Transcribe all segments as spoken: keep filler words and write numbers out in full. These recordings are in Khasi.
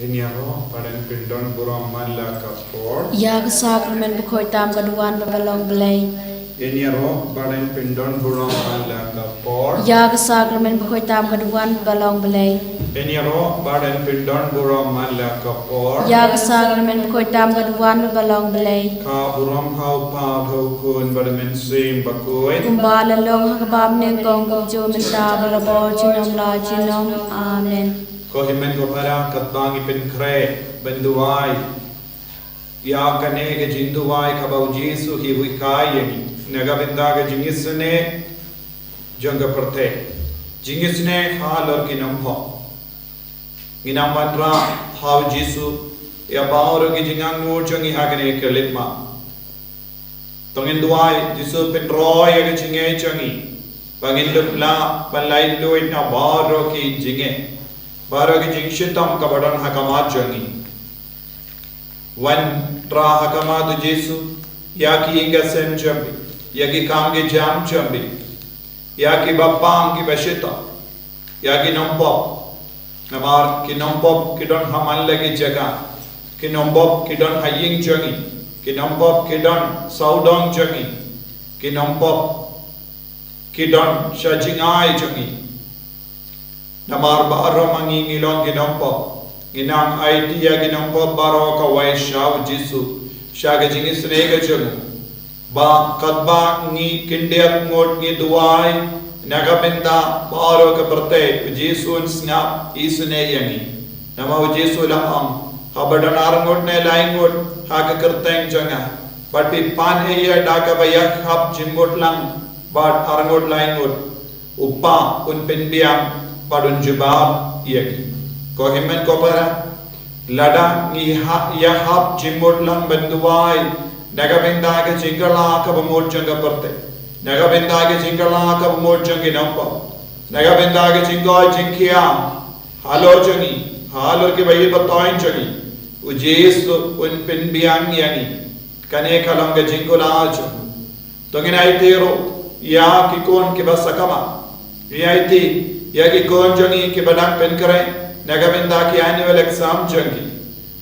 Ngin ïaroh ba dang pyndon burom man la ka por. Ïa ka sakramen bakhuid tam ka duwan ba long Blei. Ngin ïaroh ba dang pyndon burom man la ka por. Ïa ka sakramen bakhuid tam ka duwan ba long Blei. Ngin ïaroh ba dang pyndon burom man la ka por. Ïa ka sakramen bakhuid tam ka duwan ba long Blei. Ka burom ha u Pa, ha u Khun bad ha u Mynsiem Bakhuid. Kumba la long ha kaba nyngkong, kumjuh mynta bad barabor junom la junom. Amen. Ko hynmen ko para, katba ngi pynkhreh ban duwai ïa kane ka jingduwai kaba u Jisu u hikai ïa ngi na ka bynta ka jingisynei jong ka pyrthei, jingisynei halor ki nongpop. Ngi nang wanrah ha u Jisu ïa baroh ki jingangnud jong ngi ha kane ka lynti. To ngin duwai, Jisu, pynroi ïa ka jingngeit jong ngi ba ngin dup lah ban laitluid na baroh ki jingngeit, baroh ki jingshitom kaba don ha khmat jong ngi. Wanrah ha khmat u Jisu ïa ki ïing ki sem jong phi, ïa ki kam ki jam jong phi, ïa ki bapang ki bashitom, ïa ki nongpop. Namar ki nongpop ki don ha man la ki jaka, ki nongpop ki don ha ïing jong ngi, ki nongpop ki don sawdong jong ngi, ki nongpop ki don sha jingai jong ngi. Namar baroh ma ngi ngi long ki nongpop, ngi nang aiti ïa ki nongpop baroh kawei sha u Jisu, sha ka jingisynei ka jong u. Ba katba ngi kyndit ngut ngi duwai na ka bynta baroh ka pyrthei, u Jisu un sngap isynei ïa ngi. Namar u Jisu u la ong, haba don arngut ne laingut ha ka kyrteng jong nga, bad phi pan ïa da kaba ïahap jingmut lang bad arngut laingut, u Pa un pynbiang bad un jubab ïa ki. Ko hynmen ko para, lada ngi ha, ïahap jingmut lang ban duwai na ka bynta ka jingkylla kaba mut jong ka pyrthei, na ka bynta ka jingkylla kaba mut jong ki nongpop, na ka bynta ka jingkoit jingkhiah halor jong ngi, halor kiba ïeit ba toiñ jong ngi, u Jisu un pynbiang ïa ngi. Kane ka long ka jingkular jong u. To ngin aiti ruh ïa ki khun kiba sakma. Ngin aiti ïa ki khun jong ngi kiba dang pynkhreh na ka bynta ki annual exam jong ki.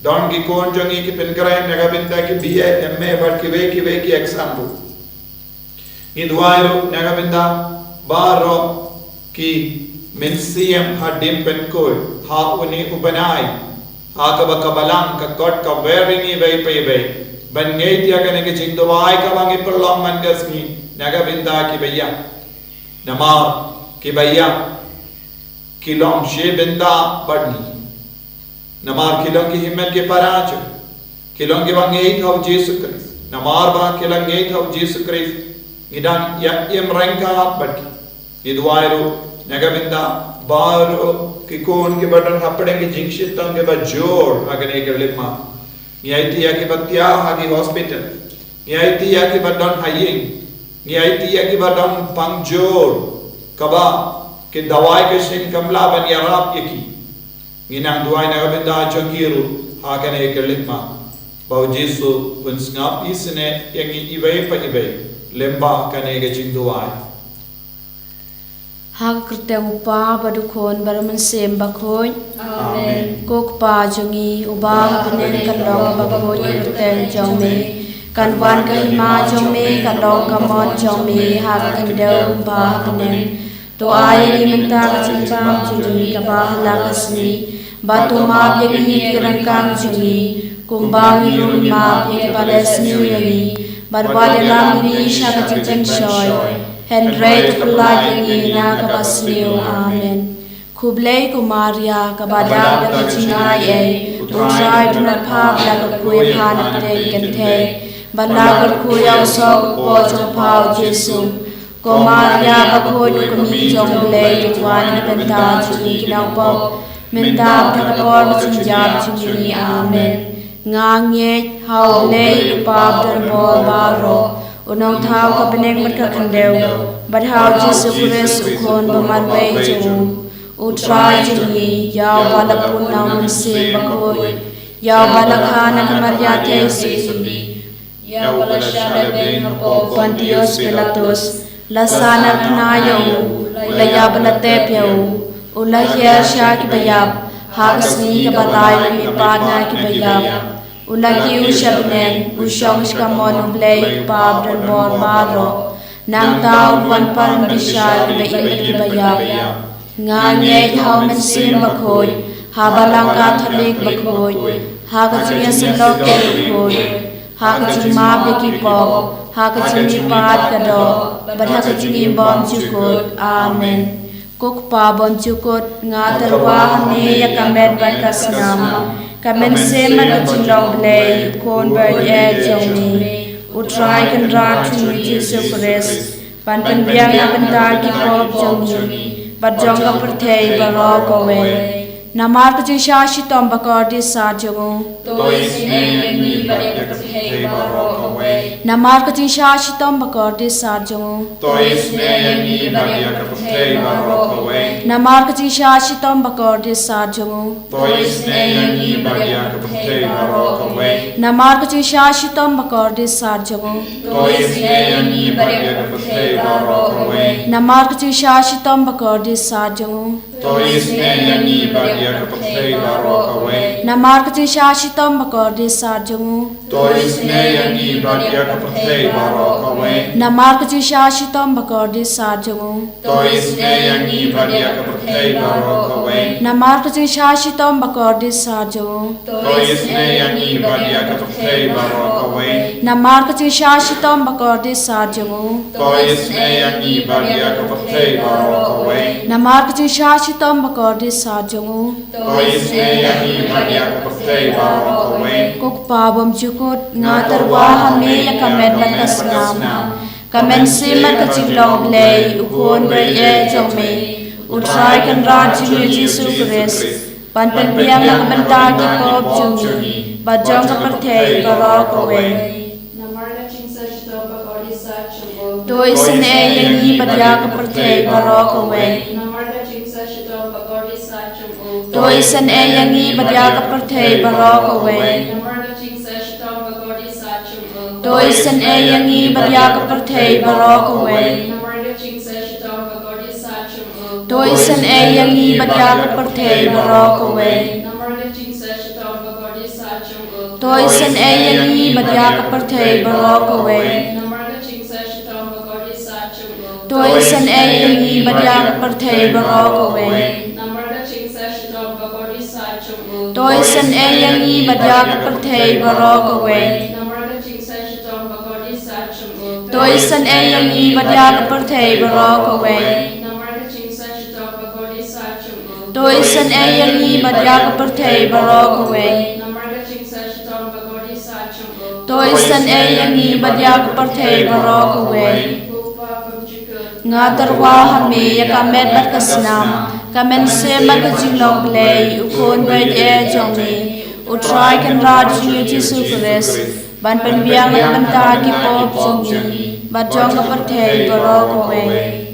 Don ki khun jong ngi ki pynkhreh na ka bynta ki B A, M A bad kiwei kiwei ki exam ruh. Ngi duwai ruh na ka bynta baroh ki mynsiem ha Diengpynkhuid, ha une u bnai, ha kaba ka Balang ka kot ka wer ïa ngi iwei pa iwei ban ngeit ïa kane ka jingduwai kaba ngi pynlong man ka sngi na ka bynta kiba ïap. Namar kiba ïap ki long shi bynta bad ngi. Namar ki long ki hynmen ki para jong ngi, ki long kiba ngeit ha u Jisu Khrist. Namar ba ki la ngeit ha u Jisu Khrist, ngi dang ïa im ryngkat bad ki. Ngi duwai ruh na ka bynta baroh ki khun kiba don hapdeng ki jingshitom kiba jur ha kane ka lynti. Ngi aiti ïa kiba thiah ha ki hospital. Ngi aiti ïa kiba don ha ïing. Ngi aiti ïa kiba don pang jur, kaba ki dawai ki shin kam lah ban ïarap ïa ki. Ngi nang duwai na ka bynta jong ki ruh ha kane ka lynti, ba u Jisu un sngap isynei ïa ngi iwei pa iwei lyngba kane ka jingduwai. Ha ka kyrteng u Kpa bad u Khun bad u Mynsiem Bakhuid. Amen. Ko Kpa jong ngi uba ha bneng, kan long bakhuid ka kyrteng jong me. Kan wan ka hima jong me, kan long ka mon jong me ha ka khyndew kumba ha bneng. To ai ïa ngi mynta ka jingpang jong ngi kaba ha la ka sngi. Bad to map ïa ngi ki ryngkang jong ngi, kumba ngi ruh ngi map ïa kiba leh sniew ïa ngi. Bad wat ïalam ïa ngi sha ka jingpynshoi, hynrei to pynlait ïa ngi na kaba sniew. Amen. Khublei ko Maria, kaba dap da ka jingai ei, u Trai u don bad pha, la kyrkhu ïa pha na pdeng kynthei, bad la kyrkhu ïa u soh ka kpoh jong pha u Jisu. Ko Maria bakhuid, ko kmie jong u Blei, to duwai na ka bynta jong ngi ki nongpop, mynta bad ha ka por ka jingjap jong ngi. Amen. Nga ngeit ha u Blei u Kpa badonbor baroh, u nongthaw ka bneng bad ka khyndew, bad ha u Jisu Khrist u Khun ba marwei jong u, u Trai jong ngi, ïa uba la pun na u Mynsiem Bakhuid, ïa uba la kha na ka Maria theisotti, ïa uba la shah lehbeiñ hapoh u Pontius Pilatus, la sahnarphna ïa u, la ïap bad la tep ïa u, u la hiar sha kiba ïap, Ha ka sngi kaba lai u mihpat na kiba ïap, u la kiew sha bneng, u shong sha ka mon U Blei u Kpa badonbor baroh. Nangta un wan pat ban bishar kiba im bad kiba ïap. Nga ngeit ha U Mynsiem Bakhuid, ha Balang Katholik bakhuid, ha ka jingïasyllok bakhuid, ha ka jingmap ïa ki pop, ha ka jingmihpat ka doh, bad ha ka jingim bymjukut. Amen. Ko Kpa bymjukut, nga tyrwa ha me ïa ka met bad ka snam, ka mynsiem bad ka jinglong Blei, u Khun baieit jong me, u Trai Kynrad jong ngi Jisu Khrist, ban pynbiang na ka bynta ki pop jong ngi bad jong ka pyrthei baroh kawei. Namar ka jingshah shitom bakordit sat jong u, to isynei ïa ngi bad ïa ka pyrthei baroh kawei. Namar ka jingshah shitom bakordit sat jong u, to isynei ïa ngi bad ïa ka pyrthei baroh kawei. Namar ka jingshah shitom bakordit sat jong u, to isynei ïa ngi bad ïa ka pyrthei baroh kawei. Namar ka jingshah shitom bakordit sat jong u, to isynei ïa ngi bad ïa ka pyrthei baroh kawei. Namar ka jingshah shitom bakordit sat jong u, to isynei ïa ngi bad ïa ka pyrthei baroh kawei. Namar ka jingshah shitom bakordit sat jong u, to isynei ïa ngi bad ïa ka pyrthei baroh kawei. Namar ka jingshah shitom bakordit sat jong u, to isynei ïa ngi bad ïa ka pyrthei baroh kawei. Namar ka jingshah shitom bakordit sat jong u, to isynei ïa ngi bad ïa ka pyrthei baroh kawei. Namar ka jingshah shitom bakordit sat jong u, to isynei ïa ngi bad ïa ka pyrthei baroh kawei. Namar ka jingshah shitom bakordit sat jong u, to isynei ïa ngi bad ïa ka pyrthei baroh kawei. Ko Kpa bymjukut, nga tyrwa ha me ïa ka met bad ka snam, ka mynsiem bad ka jinglong Blei, u Khun baieit jong me, u Trai Kynrad jong ngi Jisu Khrist, ban pynbiang na ka bynta ki pop jong ngi bad jong ka pyrthei baroh kawei. Namar ka jingshah shitom bakordit sat jong u, to isynei ïa ngi bad ïa ka pyrthei baroh kawei. Namar ka jingshah shitom bakordit sat jong u, to isynei ïa ngi bad ïa ka pyrthei baroh kawei. Namar ka jingshah shitom bakordit sat jong u, to isynei ïa ngi bad ïa ka pyrthei baroh kawei. Namar ka jingshah shitom bakordit sat jong u, to isynei ïa ngi bad ïa ka pyrthei baroh kawei. Namar ka jingshah shitom bakordit sat jong u, to isynei ïa ngi bad ïa ka pyrthei baroh kawei. Namar ka jingshah shitom bakordit sat jong u, to isynei ïa ngi bad ïa ka pyrthei baroh kawei. Namar ka jingshah shitom bakordit sat jong u, to isynei ïa ngi bad ïa ka pyrthei baroh kawei. Namar ka jingshah shitom bakordit sat jong u, to isynei ïa ngi bad ïa ka pyrthei baroh kawei. Namar ka jingshah shitom bakordit sat jong u, to isynei ïa ngi bad ïa ka pyrthei baroh kawei. Namar ka jingshah shitom bakordit sat jong u, to isynei ïa ngi bad ïa ka pyrthei baroh kawei. Ko Kpa bymjukut, nga tyrwa ha me ïa ka met bad ka snam, ka mynsiem bad ka jinglong Blei, u Khun baieit jong me, u Trai Kynrad jong ngi Jisu Khrist, ban pynbiang na ka bynta ki pop jong ngi bad jong ka pyrthei baroh kawei.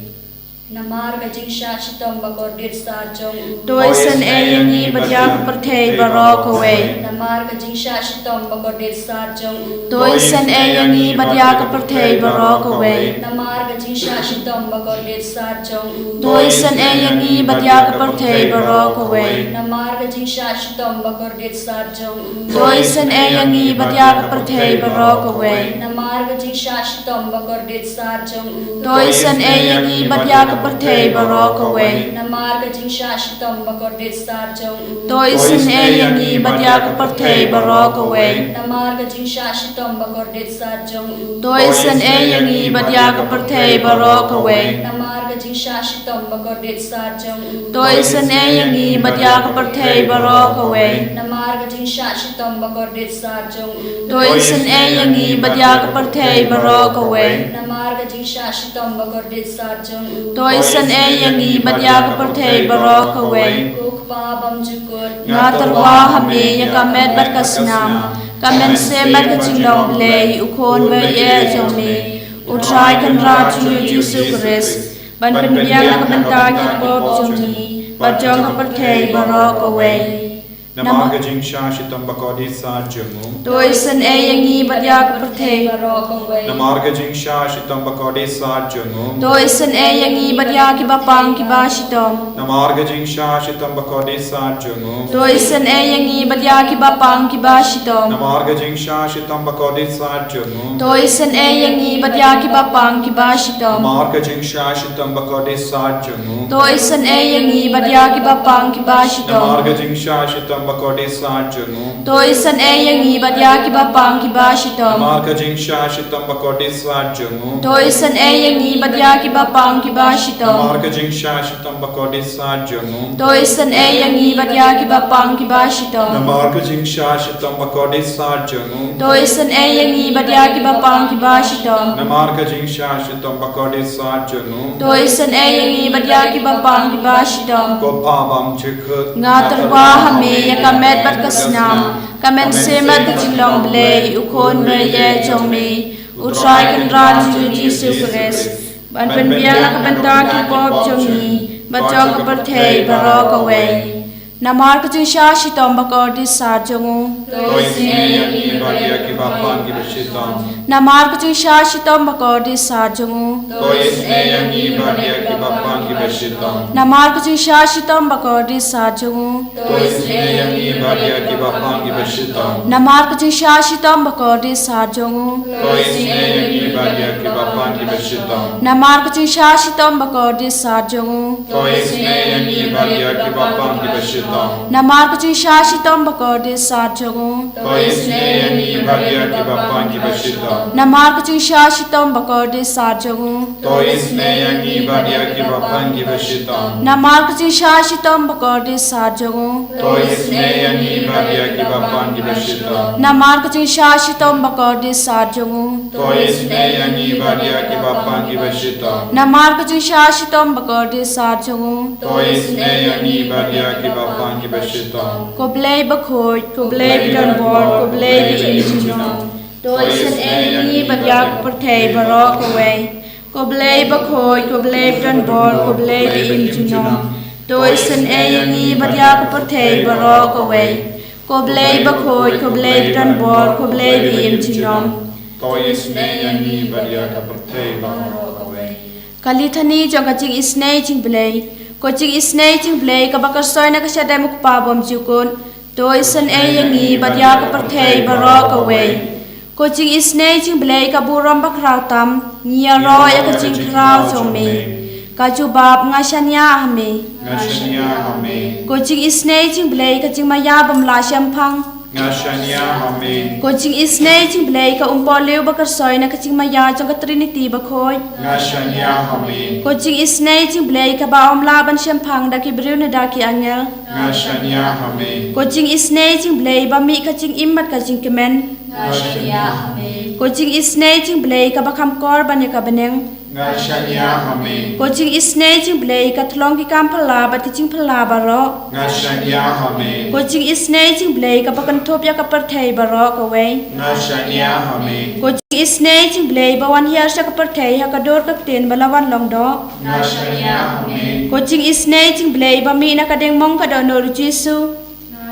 Namar ka jingshah shitom bakordit sat jong u, to isynei ïa ngi bad ïa ka pyrthei baroh kawei. Namar ka jingshah shitom bakordit sat jong u, to isynei ïa ngi bad ïa ka pyrthei baroh kawei. Namar ka jingshah shitom bakordit sat jong u, to isynei ïa ngi bad ïa ka pyrthei baroh kawei. Namar ka jingshah shitom bakordit sat jong u, to isynei ïa ngi bad ïa ka pyrthei baroh kawei. Namar ka jingshah shitom bakordit sat jong u, to isynei ïa ngi bad ïa ka pyrthei baroh kawei. Namar ka jingshah shitom bakordit sat jong u, to isynei ïa ngi bad ïa ka pyrthei baroh kawei. Namar ka jingshah shitom bakordit sat jong u, to isynei ïa ngi bad ïa ka pyrthei baroh kawei. Namar ka jingshah shitom bakordit sat jong u, to isynei ïa ngi bad ïa ka pyrthei baroh kawei. Namar ka jingshah shitom bakordit sat jong u, to isynei ïa ngi bad ïa ka pyrthei baroh kawei. Namar ka jingshah shitom bakordit sat jong u, to isynei ïa ngi bad ïa ka pyrthei baroh kawei. Ko Kpa bymjukut, nga tyrwa ha me ïa ka met bad ka snam, ka mynsiem bad ka jinglong Blei, u Khun baieit jong me, u Trai Kynrad jong ngi Jisu Khrist, ban pynbiang na ka bynta ki pop jong ngi bad jong ka pyrthei baroh kawei. Namar ka jingshah shitom bakordit sat jong u, to isynei ïa ngi bad ïa ka pyrthei baroh kawei. Namar ka jingshah shitom bakordit sat jong u, to isynei ïa ngi bad ïa kiba pang kiba shitom. Namar ka jingshah shitom bakordit sat jong u, to isynei ïa ngi bad ïa kiba pang kiba shitom. Namar ka jingshah shitom bakordit sat jong u, to isynei ïa ngi bad ïa kiba pang kiba shitom. Namar ka jingshah shitom bakordit sat jong u, to isynei ïa ngi bad ïa kiba pang kiba shitom. Namar ka jingshah shitom bakordit sat jong u, to isynei ïa ngi bad ïa kiba pang kiba shitom. Namar ka jingshah shitom bakordit sat jong u, to isynei ïa ngi bad ïa kiba pang kiba shitom. Namar ka jingshah shitom bakordit sat jong u, to isynei ïa ngi bad ïa kiba pang kiba shitom. Namar ka jingshah shitom bakordit sat jong u, to isynei ïa ngi bad ïa kiba pang kiba shitom. Namar ka jingshah shitom bakordit sat jong u, to isynei ïa ngi bad ïa kiba pang kiba shitom. Ko Pa bymjukut, nga tyrwa ha me ïa ka met bad ka snam, ka mynsiem bad ka jinglong Blei, u Khun marïeh jong me, U Trai Kynrad jong ngi Jisu Khrist, ban pynbiang na ka bynta ki pop jong ngi bad jong ka pyrthei baroh kawei. Namar ka jingshah shitom bakordit sat jong u, to isynei ïa ngi bad ïa kiba pang kiba shitom. Namar ka jingshah shitom bakordit sat jong u, to isynei ïa ngi bad ïa kiba pang kiba shitom. Namar ka jingshah shitom bakordit sat jong u, to isynei ïa ngi bad ïa kiba pang kiba shitom. Namar ka jingshah shitom bakordit sat jong u, to isynei ïa ngi bad ïa kiba pang kiba shitom. Namar ka jingshah shitom bakordit sat jong u, to isynei ïa ngi bad ïa kiba pang kiba shitom. Namar ka jingshah shitom bakordit sat jong u, to isynei ïa ngi bad ïa kiba pang kiba shitom. Namar ka jingshah shitom bakordit sat jong u, to isynei ïa ngi bad ïa kiba pang kiba shitom. Namar ka jingshah shitom bakordit sat jong u, to isynei ïa ngi bad ïa kiba pang kiba shitom. Namar ka jingshah shitom bakordit sat jong u, to isynei ïa ngi bad ïa kiba pang kiba shitom. Namar ka jingshah shitom bakordit sat jong u, to isynei ïa ngi bad ïa kiba pang kiba shitom. Ko Blei bakhuid, ko Blei badonbor, ko Blei baïeit junom, to isynei ïa ngi bad ïa ka pyrthei baroh kawei. Ko Blei bakhuid, ko Blei badonbor, ko Blei baïeit junom, to isynei ïa ngi bad ïa ka pyrthei baroh kawei. Ko Blei bakhuid, ko Blei badonbor, ko Blei baïeit junom, to isynei ïa ngi bad ïa ka pyrthei baroh kawei. Ka Lithani jong ka jingisynei jingblei. Ko jingisynei jingblei kaba kyrshoi na ka shadem u Kpa bymjukut, to isynei ïa ngi bad ïa ka pyrthei baroh kawei. Ko jingisynei jingblei ka burom bakhraw tam, ngi ïaroh ïa ka jingkhraw jong me. Ka jubab, nga shaniah ha me. Nga shaniah ha me. Ko jingisynei jingblei ka jingmaïa bym lah shemphang, nga shaniah ha me. Ko jingisynei jingblei ka umpohliew ba kyrshoi na ka jingmaïa jong ka Trinity bakhuid, nga shaniah ha me. Ko jingisynei jingblei kaba ym lah ban shemphang da ki briew ne da ki angel, nga shaniah ha me. Ko jingisynei jingblei ba mih ka jingim bad ka jingkmen, nga shaniah ha me. Ko jingisynei jingblei kaba kham kor ban ïa ka bneng, nga shaniah ha me. Ko jingisynei jingblei ka thlong ki kam phylla bad ki jingphylla baroh, nga shaniah ha me. Ko jingisynei jingblei kaba kynthup ïa ka pyrthei baroh kawei, nga shaniah ha me. Ko jingisynei jingblei ba wan hiar sha ka pyrthei ha ka dur ka ktien ba la wan long doh, nga shaniah ha me. Ko jingisynei jingblei ba mih na ka diengmong ka dohnud u Jisu,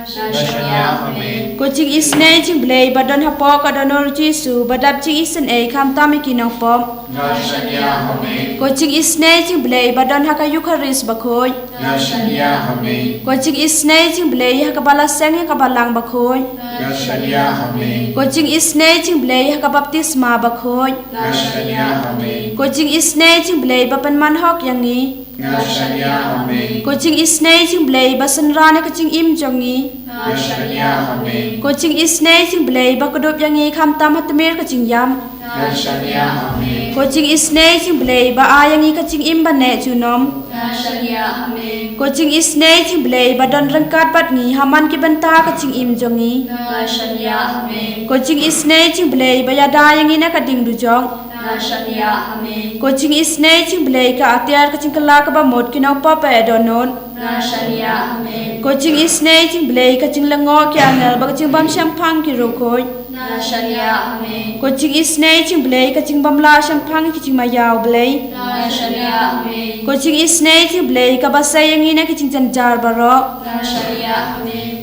nga shaniah ha me. Ko jingisynei jingblei ba don hapoh ka dohnud u Jisu ba dap jingisynei khamtam ïa ki nongpop, nga shaniah ha me. Ko jingisynei jingblei ba don ha ka Eukharist bakhuid, nga shaniah ha me. Ko jingisynei jingblei ha kaba la seng ïa ka Balang bakhuid, nga shaniah ha me. Ko jingisynei jingblei ha ka baptisma bakhuid, nga shaniah ha me. Ko jingisynei jingblei ba pynman hok ïa ngi, nga shaniah ha me. Ko jingisynei jingblei ba synran ïa ka jingim jong ngi, nga shaniah ha me. Ko jingisynei jingblei ba kdup ïa ngi khamtam ha tmier ka jingïap, nga shaniah ha me. Ko jingisynei jingblei ba ai ïa ngi ka jingim ba neh junom, nga shaniah ha me. Ko jingisynei jingblei ba don ryngkat bad ngi ha man ki bynta ka jingim jong ngi, nga shaniah ha me. Ko jingisynei jingblei ba ïada ïa ngi na ka ding dujok, nga shaniah ha me. Ko jingisynei jingblei ka atiar ka jingkylla kaba mut ki nongpop ba ïa dohnud, nga shaniah ha me. Ko jingisynei jingblei ka jinglyngngoh ki angel bad ka jingbym shemphang ki riewkhuid, nga shaniah ha me. Ko jingisynei jingblei ka jingbym lah shemphang ki jingmaïa u Blei, nga shaniah ha me. Ko jingisynei jingblei kaba sei ïa ngi na ki jingjynjar baroh, nga shaniah ha me.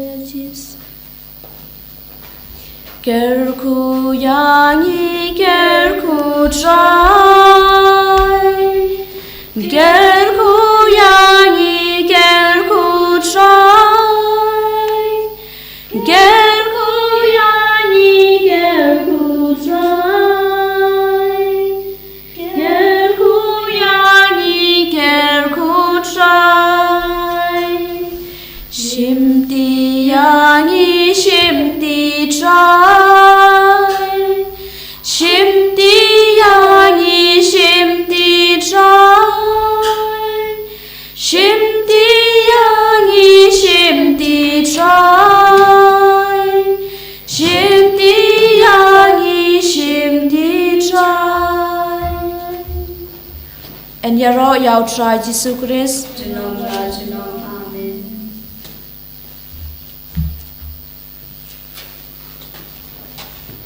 Hallelujah, Jesus. Kyrkhu ïa ngi, kyrkhu Trai. Kyrkhu ïa ngi, kyrkhu Trai. Kyrkhu ïa ngi, kyrkhu Trai. Kyrkhu ïa ngi, kyrkhu Trai. Shimti ïa ngi, shimti Trai. Shimti ïa ngi, shimti Trai. Shimti ïa ngi, shimti Trai. Shimti ïa ngi, shimti Trai. Yn ïaroh ïa u Trai Jisu Khrist.